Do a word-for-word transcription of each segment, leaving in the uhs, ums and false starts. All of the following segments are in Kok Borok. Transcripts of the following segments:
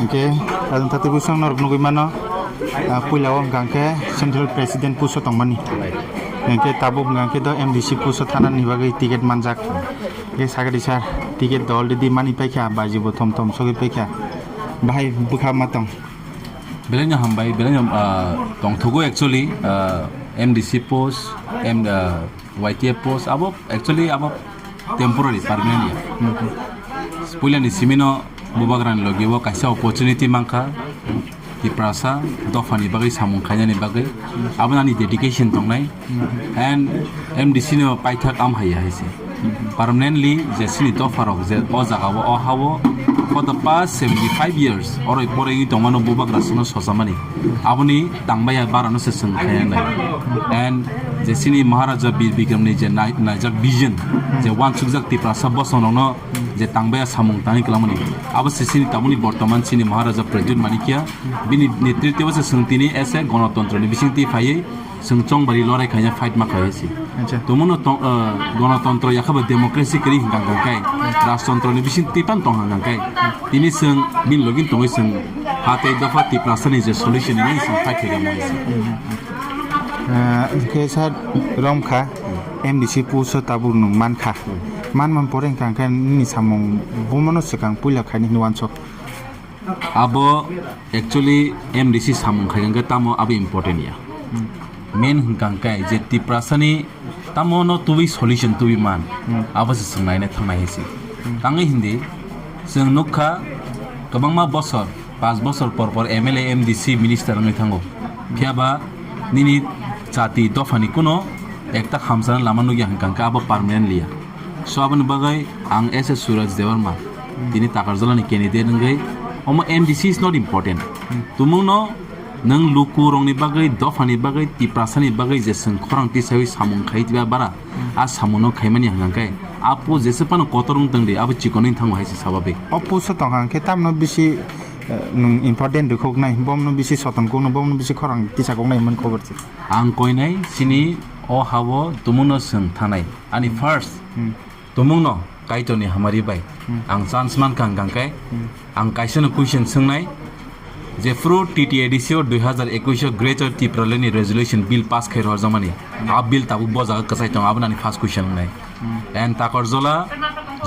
Hingke, ajang tati bwswng norok nugwi mano, ah, puila o hwnkha hwnkhe Central President post o tongmani. Hingke tabuk hwnkha hwnkhe do M D C post o thanani bagwi ticket manjak. Hingke sakadi sir, ticket do already mani paikha, baji bo thom thom sogwi paikha. Bahai bwkha ma tong? Belai no hambai, belai no, ah, tongthogo actually, ah, M D C post, M, ah, Y T F post, abo actually abo temporary, permanent ya. Puilani simino bubagrani logi o kaisa opportunity mankha, Tiprasa dophani bagwi samung khainani bagwi, abo ani dedication tongnai, and M D C no paithak am hai hai se. Permanently je sini dopharok je o jaga o, o ha o for the past seventy five years oroi poroi wngwi tongmano bubagra songno sosamani. Aboni tangbaiya barano se chwng khainai. And je sini Maharaja Bir Bikramni je nai-, naijak vision, je wansukjak Tiprasa bosongrokno je tangbaiya samung tangwi kwlangmani. Abo se sini tabukni bortoman sini Maharaja Pradyut Manikya bini netritwo se chwng tini ese gonotontroni bisingtwi phaiwi chwng chongbari lorai khaina fight ma khlai se. Acha. Tongmano tong, ah, gonotontro yakha ba democracy kwrwi hwnkha hwnkha khe, rajtontro ni bising twi pan tong hwnkha khe, tini chwng bini logi tongwi chwng ha tei dopha Tiprasa ni je solution ni chwng fight khaikha mo se. Ah, hwnkhe sir, romkha, M D C post o tabuk nwng mankha. Manmani pore hwnkha hwnkhe nini samung bumano swkang puila khaini hinwi wansuk. Abo actually M D C samung khai hwnkhe tamo abo important ya. Main hwnkha hwnkhe je Tiprasani tamo no tubui solution tubui man, abo se chwng naina thangnai hai se. Tangwi hindi chwng nukha kwbangma bosor, panch bosor por por M L A, M D C, minister wngwi thango. Phiya ba nini jati dophani kuno ekta hamsana lama nukya hwnkha hwnkhe abo permanently ya. So aboni bagwi ang S S Suraj Debbarma, tini Takarjalani candidate wngwi omo M D C is not important. Tumungno nwng lukurokni bagwi, dophani bagwi, Tiprasani bagwi je chwng khorang tisawi samung khai tiba bara, a samungno khaimani hwnkha khe a post jesa phano kotor wng tongdi, abo chikonwi thango hai se swababik. O post o tongkha hwnkhe tamno bisi, eh, nwng important rwkhoknai, bomno bisi soton koknai, bomno bisi khorang tisa koknai hwnmani khobor se. Ang koinai chini o ha-o tumungno chwng thanai. Ani first Hmm. tumungno Kaitorni hamari bai Hmm. ang chance mankha hwnkha khe Hmm. ang kaisano question swngnai, jephru T T A D C o dui hazar ekush o Greater Tipraland ni resolution bill pass khai rohorjakmani, a bill tabuk bo jaga kwchai tongo, abo nani first question wngnai. Hmm. And Takarjola,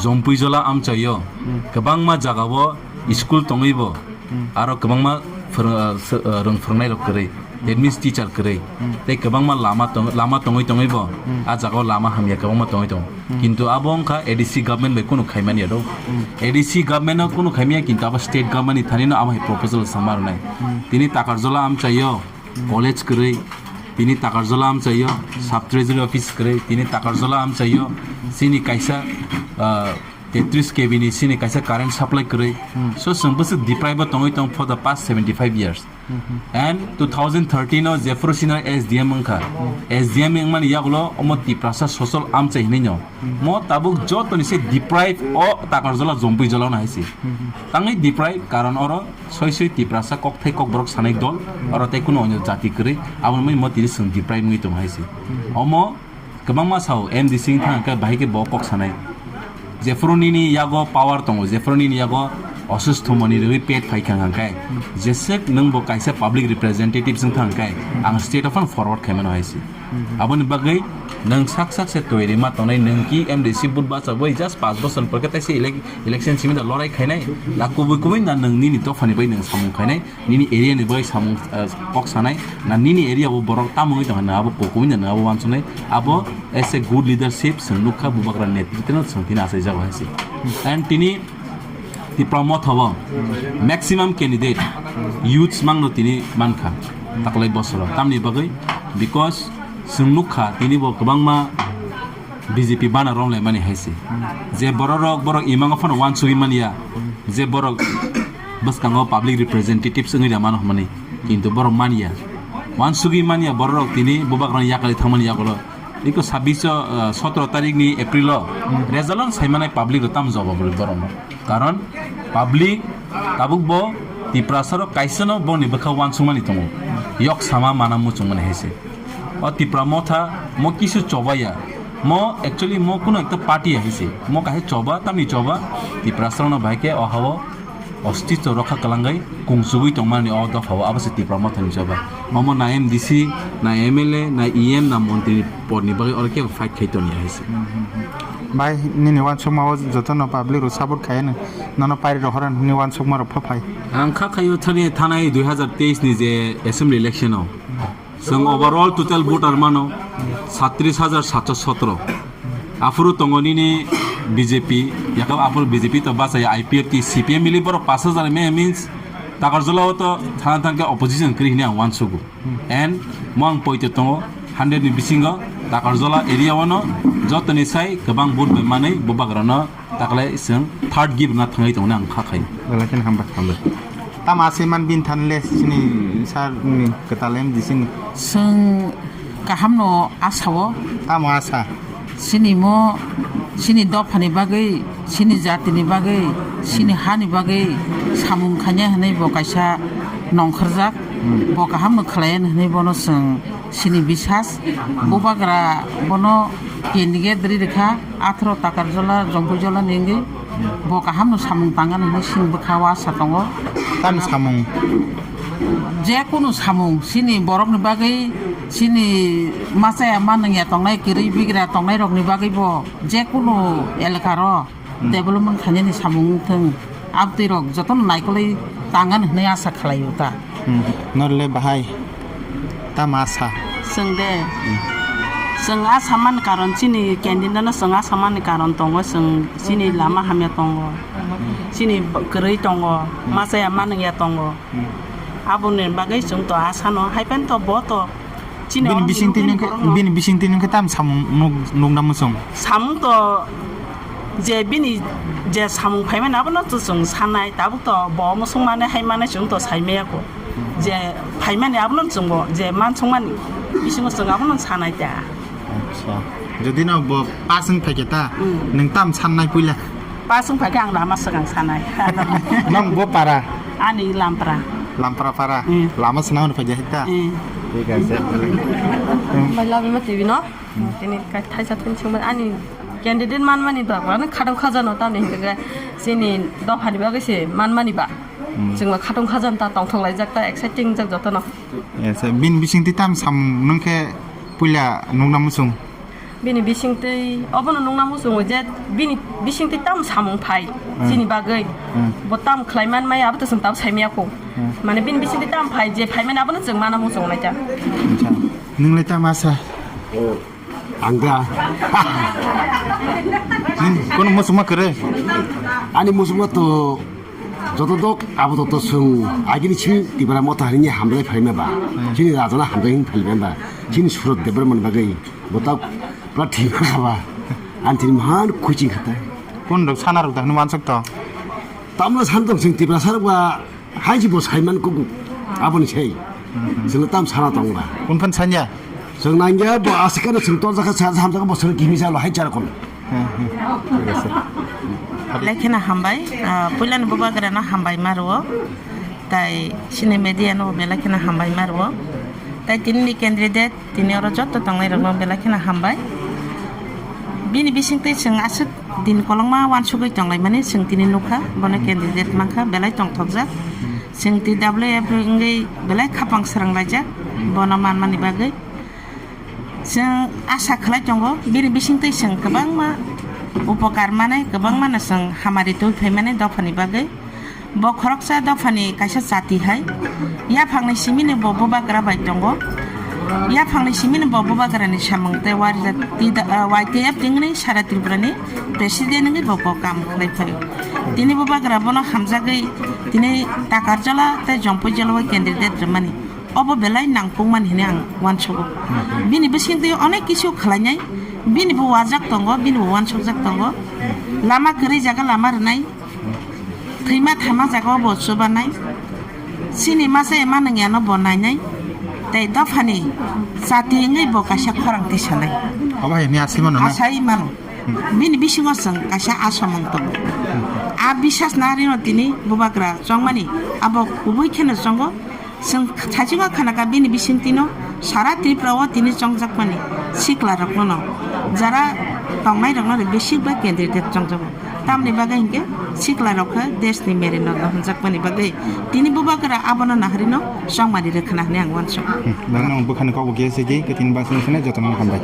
Jompuijola amchaio Hmm. kwbangma jagao school tongwibo Hmm. aro kwbangma phwrw-, uh, s-, uh, rwng phwrwngnairok kwrwi, that means teacher kwrwi, Hmm. tei kwbangma lama tong-, lama tongwi tongwibo Hmm. a jagao lama hamya kwbangma tongwi tongo. Hmm. Kintu abo wngkha A D C government bai kunu khaimani ya do. Hmm. A D C government no kunu khaimya, kintu abo state government ni thani no abo hai proposal sama rwnai. Hmm. Tini Takarjola amchaio Hmm. college kwrwi, tini Takarjola amchaio sub treasury office kwrwi, tini Takarjola amchaio chini kaisa, ah, tetris K V ni chini kaisa current supply kwrwi. Hmm. So chwng bwswk deprive o tongwi tong for the past seventy five years. Hmm. And two thousand thirteen o jephru senior S D M wngkha, Hmm. S D M wngmani yagulo omo Tiprasa social amchai hinwi no. Hmm. Mo tabuk jotoni se deprive o Takarjola Jompuijola no hai se. Hmm. Tangwi deprive karon oro soi soi Tiprasa kokthai kokborok sanai dol, oro tei kunu onyo jati kwrwi, aboni mo tini chwng deprive wngwi tongo hai se. Hmm. Omo Kwbangma sao, M D C wng thang khe bahai khe bo kok sanai. Jephru nini yago power tongo, jephru nini yago osustho mani rwgwi pet phai kha hwnkhe, jeswk nwng bo kaisa public representative wng thang khe, ang state o phano forward khai mano hai se. Aboni bagwi nwng sak sak se twi rima tongnai, nwng ki M D C vote bachagwi just panch bochor ni pore khe taisa elec-, election simi da lorai khainai, na kubui kubui na nwng nini dophani bai nwng samung khainai. Nini area ni bagwi samung, ah, kok sanai, na nini area o borok tamo wngwi tongkha, na abo kukumui na abo uansuknai, abo as a good leadership chwng nukha, bubagra netritwno chwng tini achaijago hai se. And tini Tipra Motha o maximum candidate youths mangno tini mankha taklai bosoro. Tamni bagwi? Because chwng nukha tini bo kwbangma B J P bana romlaimani hai se. Je bororok, borok imango phano uansugwi manya. Je borok bwskango public representatives wngwi da mano hwnmani. Kintu borok manya. Uansugwi manya bororok tini bubagrani yakarwi thangmani yagulo. Iko sabbish o, ah, sotoro tarikni April o result o saimanai public rok tamo jawab rw borokno. Karon public tabuk bo Tiprasa rok kaisa no boni bwkha uansukmani tongo. Yok sama mana muchungmani hai se. O Tipra Motha mo kisu chobaya. Mo actually mo kuno ekta party ya hai se. Mo kaisa choba, tamni choba Tiprasa rokno bahai khe o ha-o ostito rokha kwlangwi kungsugwi tongmani o dophao abo se Tipra Motha ni choba. Omo na M D C, na M L A, na E M, na montri ni podni bagwi oro kebo fight khai toni hai se. Bai, nini wansukma o jotono public rok support khai no, nono pairi rohor nini wansukma rok pha phai. Ang kha khaio thani thanai dui hazar teis ni je assembly election o. Chwng overall total voter mano sattris hajar satsho sotro. Aphuru tongo nini B J P, yakab aphuru B J P to bachaya I P F T, C P M mili borok pash hajar me means Takarjala o to thana thangkhe opposition kwrwi hini ang wansugo. And mo ang poito tongo hundred ni bisingo Takarjala area o no jotoni sai kwbang vote bai manwi bubagra no Taklai chwng third gift na thangwi tongna ang kha khai. Belai kheno hambai. Hambai. Tamo aswk man bini thani le chini sir ni kwtal M D C ni. Chwng kaham no asa o. Tamo asa? Chini mo, chini dopha ni bagwi, chini jati ni bagwi, chini ha ni bagwi samung khainai hwnwi bo kaisa nongkhorjak. Hmm. Bo kaham no khlai ya hwnwi bono chwng chini bisas. Hmm. Bubagra bono candidate rwi rwkha. Athro Takarjala, Jompuijala ni wngwi bo kaham no samung tangani hinwi sini bwkha o asa tongo. Tamo samung? Je kunu samung, chini borok ni bagwi, chini machaya manwngya tongnai, kwrwi bigra tongnai rok ni bagwi bo je kunu elaka ro Hmm. development khainani samung wngthwng. Abtwi rok jotono naikolwi tangan hwnwi asa khlaio ta. Hmm. Norle bahai tamo asa? Chwng de. Hmm. Chwng asa man karon chini candidate no chwng asa man karon tongo, chwng chini lama hamya tongo. Chini kwrwi tongo, machaya manwngya tongo. Hmm. Aboni bagwi chwng to asa no, hai pen to bo to Chini bini o bisingtwi nini nungkhe, borokno. Bini bisingtwi nungkhe tam samung nuk-, nukna muchung? Samung to je bini je samung phaimani abono to chwng sanai, tabuk to bo muchung mane hai mane chwng to saimaya kho. Je phaimani abono chwng bo, je mansukmani bisingo chwng abono sanai ta. Acha. Jodi no bo pass wng phaikhe ta, Hmm. nwng tam sannai puila? Pass wng phaikhe ang lama swkang sanai. Nang bo para? Ani Lampra. Lampra para? Hmm. Lama swnamani phaikhe ta? Hmm. Thik ase. Hmm. Bai Labima T V no? Hmm. Tini ka-, thaisa thani sengmani ani candidate manmani dogano khatang khajano tamni hinkhe chini dophani bagwi se manmani ba. Hmm. Chwngno khatang khajan ta tongthok laijak ta exciting jak jotono. Yes, bini bisingtwi tam samung nungkhe puila nukna muchung? Bini bisingtwi, obono nukna muchungo je bini bisingtwi tam samung phai, Hmm. chini bagwi. Hmm. Bo tam khlai man maya, abo to chwng tab saimaya kho. Hmm. Mane bini bisingtwi tam phai, je phaimani abono chwng mana muchungo naita. Acha. Nwnglai tam asa? Ang da. Nung kono muchungma kwrwi? Ani muchungma to Joto dok abo joto chwng agini chini Tipra Motha hinwi hamjai phaima ba, Hmm. chini rajana hamjai hinwi phaima ba, chini Surot Debbarma ni bagwi bo ta pura thwi ba. Ang tini mahan khuiching khatai. Kun rok sana rok da hwnwi mansuk to? Tamno san tong chwng Tiprasa rok ba hai ji bo saiman kuku aboni sei. Hmm. Chwngno tam sana tong ba. Kun phan sanya? Chwng nangya bo asikano chwng torjak kha sa hamjak bo chwng kimi jalo hai chara kono. Hmm, hmm. Thik ase. Belai kheno hambai, ah, puilani bubagrano hambai ma rwo, tai chini media no belai kheno hambai ma rwo, tai tini ni candidate tini oro joto tongnai rokno belai kheno hambai. Bini bisingtwi chwng aswk din kolokma wansugwi tonglaimani chwng tini nukha, bono candidate mankha, belai tongthokjak. Chwng T W F wngwi belai khapang swrang laijak, bono manmani bagwi. Chwng asa khlai tongo, bini bisingtwi chwng kwbangma upokar manai, kwbangmano chwng hamari twi phaimani dophani bagwi. Bo khoroksa dophani kaisa chati hai. Yaphangni simini bo bubagra bai tongo. Yaphangni simini bo bubagrani samung tei warijak T-, ah, Y T F tingni sara Tripurani president wngwi bo, bo kam khlai phaio. Tini bubagra bono hamjagwi tini Takarjala tei Jompuijala o candidate rwmani. Obo belai nangkukmani hinwi ang uansugo. Hmm. Bini bisingtwi onek kisu khlainai, bini bo wajak tongo, bini bo uansukjak tongo. Lama kwrwi jaga lama rwnai, thwima thama jaga o bo chubanai, chini masa ema nwngyano bo nainai, tei dophani chati wngwi bo kaisa khorang tisanai. Obo hai hwnwi asai mano na? Asai mano. Hmm. Bini bisingo chwng kaisa asomong tongo. Hmm. A bisas narino tini bubagra chongmani abo kubui kheno chongo. Chwng thaichungo khanaka bini bisingtwino sara Tripura o tini chongjakmani sikla rokno no jara tongnai rokno bisi bai candidate chongjago. Tamni bagwi hinkhe sikla rok khe desh ni meri no hwnjakmani bagwi tini bubagra abono naharino chongmani rwkhwna hwnwi ang uansukha. Nang nang bwkhani kokbo khe se di, khe tini basini sene jotono hambai.